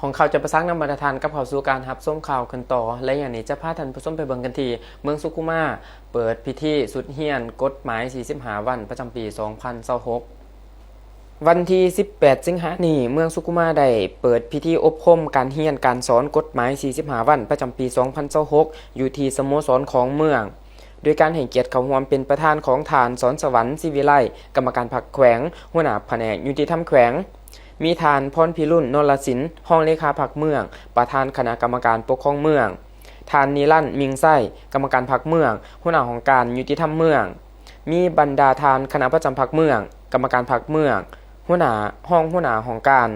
ຂອງຂ່າວຈະປະສານນຳບັນດາທ່ານກັບເຂົ້າສູ່ການຮັບຊົມຂ່າວກັນຕໍ່ ແລະ ຢ່າງນີ້ຈະພາທ່ານຜູ້ຊົມໄປເບິ່ງກັນທີ່ເມືອງສຸຂຸມາ ເປີດພິທີຊຸດຮຽນກົດໝາຍສີ່ສິບຫ້າວັນ ປະຈຳປີສອງພັນຊາວຫົກ. ວັນທີສິບແປດສິງຫານີ້ ເມືອງສຸຂຸມາໄດ້ເປີດພິທີອົບຮົມການຮຽນການສອນກົດໝາຍສີ່ສິບຫ້າວັນ ປະຈຳປີສອງພັນຊາວຫົກ ຢູ່ທີ່ສະໂມສອນຂອງເມືອງ ໂດຍການໃຫ້ກຽດເຂົ້າຮ່ວມເປັນປະທານຂອງທ່ານ ສອນສະຫວັນ ສີວິໄລ ກຳມະການພັກແຂວງ, ຫົວໜ້າພະແນກຍຸຕິທຳແຂວງ, ມີທ່ານ ພອນພິລຸນ ນໍລະສິນ ຮອງເລຂາພັກເມືອງ, ປະທານຄະນະກຳມະການປົກຄອງເມືອງ, ທ່ານ ນິລັນ ມິງໄຊ ກຳມະການພັກເມືອງ, ຫົວໜ້າຫ້ອງການຍຸຕິທຳເມືອງ, ມີບັນດາທ່ານຄະນະປະຈຳພັກເມືອງ, ກຳມະການພັກເມືອງ, ຫົວໜ້າ, ຮອງຫົວໜ້າຫ້ອງການ,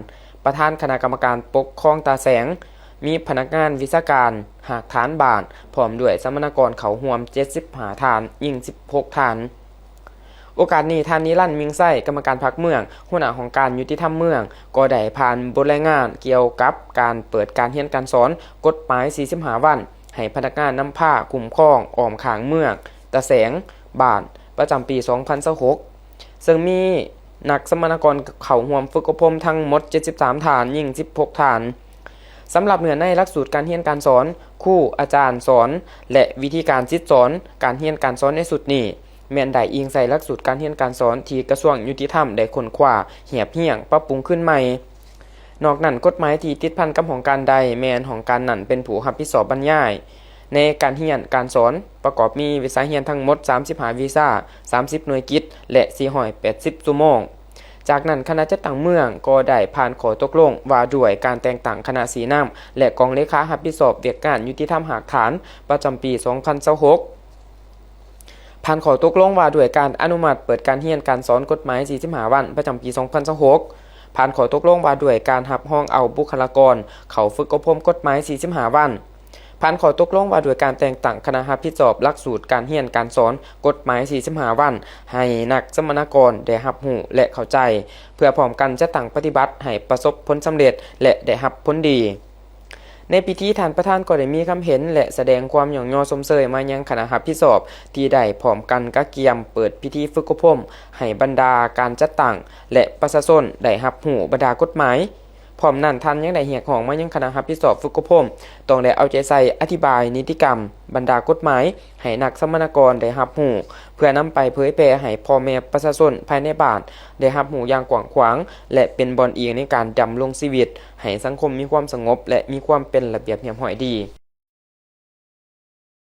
ປະທານຄະນະກຳມະການປົກຄອງຕາແສງ, ມີພະນັກງານວິຊາການ, ຮາກຖານບ້ານ ພ້ອມດ້ວຍສຳມະນາກອນເຂົ້າຮ່ວມເຈັດສິບຫ້າທ່ານ, ຍິງສິບຫົກທ່ານ. ໂອກາດນີ້ ທ່ານ ນິລັນ ມິງໄຊ ກຳມະການພັກເມືອງ, ຫົວໜ້າຫ້ອງການຍຸຕິທຳເມືອງ ກໍໄດ້ຜ່ານບົດລາຍງານກ່ຽວກັບການເປີດການຮຽນການສອນກົດໝາຍສີ່ສິບຫ້າວັນ ໃຫ້ພະນັກງານນຳພາຄຸ້ມຄອງອ້ອມຂ້າງເມືອງຕາແສງ ບ້ານ ປະຈຳປີສອງພັນຊາວຫົກ ເຊິ່ງມີນັກສຳມະນາກອນເຂົ້າຮ່ວມຝຶກອົບຮົມທັງໝົດເຈັດສິບສາມທ່ານ, ຍິງສິບຫົກທ່ານ. ສຳລັບເນື້ອໃນຫຼັກສູດການຮຽນການສອນ, ຄູ, ອາຈານສອນ ແລະ ວິທີການສິດສອນ, ການຮຽນການສອນໃນຊຸດນີ້ ແມ່ນໄດ້ອີງໃສ່ຫຼັກສູດການຮຽນການສອນທີ່ກະຊວງຍຸຕິທຳໄດ້ຄົ້ນຄວ້າ, ຮຽບຮຽງ, ປັບປຸງຄືນໃໝ່. ນອກນັ້ນ, ກົດໝາຍທີ່ຕິດພັນກັບຫ້ອງການໃດ, ແມ່ນຫ້ອງການນັ້ນເປັນຜູ້ຮັບຜິດຊອບບັນຍາຍ. ໃນການຮຽນການສອນ ປະກອບມີວິຊາຮຽນທັງໝົດສາມສິບຫ້າວິຊາ, ສາມສິບໜ່ວຍກິດ ແລະ ສີ່ຮ້ອຍແປດສິບຊົ່ວໂມງ. ຈາກນັ້ນ, ຄະນະຈັດຕັ້ງເມືອງກໍໄດ້ຜ່ານຂໍ້ຕົກລົງວ່າດ້ວຍການແຕ່ງຕັ້ງຄະນະຊີ້ນຳ ແລະ ກອງເລຂາຮັບຜິດຊອບວຽກງານຍຸຕິທຳຮາກຖານ ປະຈຳປີສອງພັນຊາວຫົກ, ຜ່ານຂໍ້ຕົກລົງວ່າດ້ວຍການອະນຸມັດເປີດການຮຽນການສອນກົດໝາຍສີ່ສິບຫ້າວັນ ປະຈຳປີສອງພັນຊາວຫົກ, ຜ່ານຂໍ້ຕົກລົງວ່າດ້ວຍການຮັບຮອງເອົາບຸກຄະລາກອນເຂົ້າຝຶກອົບຮົມກົດໝາຍສີ່ສິບຫ້າວັນ, ຜ່ານຂໍ້ຕົກລົງວ່າດ້ວຍການແຕ່ງຕັ້ງຄະນະຮັບຜິດຊອບຫຼັກສູດການຮຽນການສອນກົດໝາຍສີ່ສິບຫ້າວັນ ໃຫ້ນັກສຳມະນາກອນໄດ້ຮັບຮູ້ ແລະ ເຂົ້າໃຈ ເພື່ອພ້ອມກັນຈັດຕັ້ງປະຕິບັດໃຫ້ປະສົບຜົນສຳເລັດ ແລະ ໄດ້ຮັບຜົນດີ. ໃນພິທີ, ທ່ານປະທານກໍໄດ້ມີຄຳເຫັນ ແລະ ສະແດງຄວາມຍ້ອງຍໍຊົມເຊີຍມາຍັງຄະນະຮັບຜິດຊອບ ທີ່ໄດ້ພ້ອມກັນກະກຽມເປີດພິທີຝຶກອົບຮົມໃຫ້ບັນດາການຈັດຕັ້ງ ແລະ ປະຊາຊົນໄດ້ຮັບຮູ້ບັນດາກົດໝາຍ. ພ້ອມນັ້ນ, ທ່ານຍັງໄດ້ຮຽກຮ້ອງມາຍັງຄະນະຮັບຜິດຊອບຝຶກອົບຮົມ ຕ້ອງໄດ້ເອົາໃຈໃສ່ອະທິບາຍນິຕິກຳບັນດາກົດໝາຍໃຫ້ນັກສຳມະນາກອນໄດ້ຮັບຮູ້ ເພື່ອນຳໄປເຜີຍແຜ່ໃຫ້ພໍ່ແມ່ປະຊາຊົນພາຍໃນບ້ານໄດ້ຮັບຮູ້ຢ່າງກວ້າງຂວາງ ແລະ ເປັນບ່ອນອີງໃນການດຳລົງຊີວິດໃຫ້ສັງຄົມມີຄວາມສະຫງົບ ແລະ ມີຄວາມເປັນລະບຽບຮຽບຮ້ອຍດີ.